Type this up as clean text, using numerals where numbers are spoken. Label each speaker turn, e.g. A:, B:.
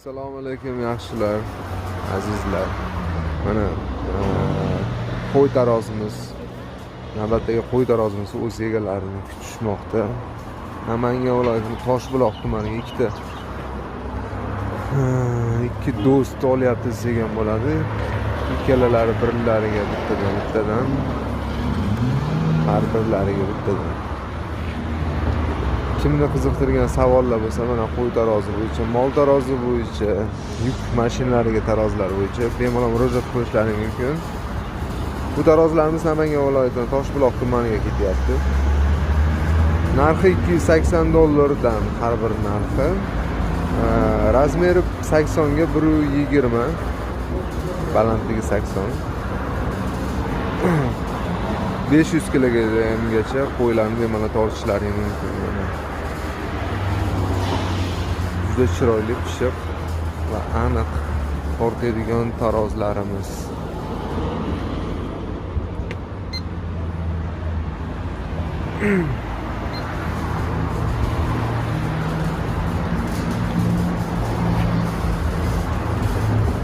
A: Assalomu alaykum, yaxshilar, azizlar. Mana qo'y tarozimiz, navbatdagi qo'y tarozimiz o'z egalarini kutishmoqda. Namangan viloyatining Toshbuloq tumaniga ikkita ikki do'st olyapti desak ham bo'ladi. Ikkalalari birlariga bittadan bittadan, har birlariga bittadan. Kimni qiziqtirgan savollar bo'lsa, mana qo'y tarozi bo'yicha, mol tarozi bo'yicha, yuk mashinalariga tarozilar bo'yicha bemalol murojaat qilishlari mumkin. Bu tarozilarimiz Namangan viloyatining Toshbuloq tumaniga ketyapti. Narxi 280 dollardan har bir narxi. Размер i 80 ga 1.20, balandligi 80. 500 kilogramgacha qo'ylarni bemalol tortishlari mumkin mana. Juda chiroyli, pishiq va aniq tortadigan tarozlarimiz.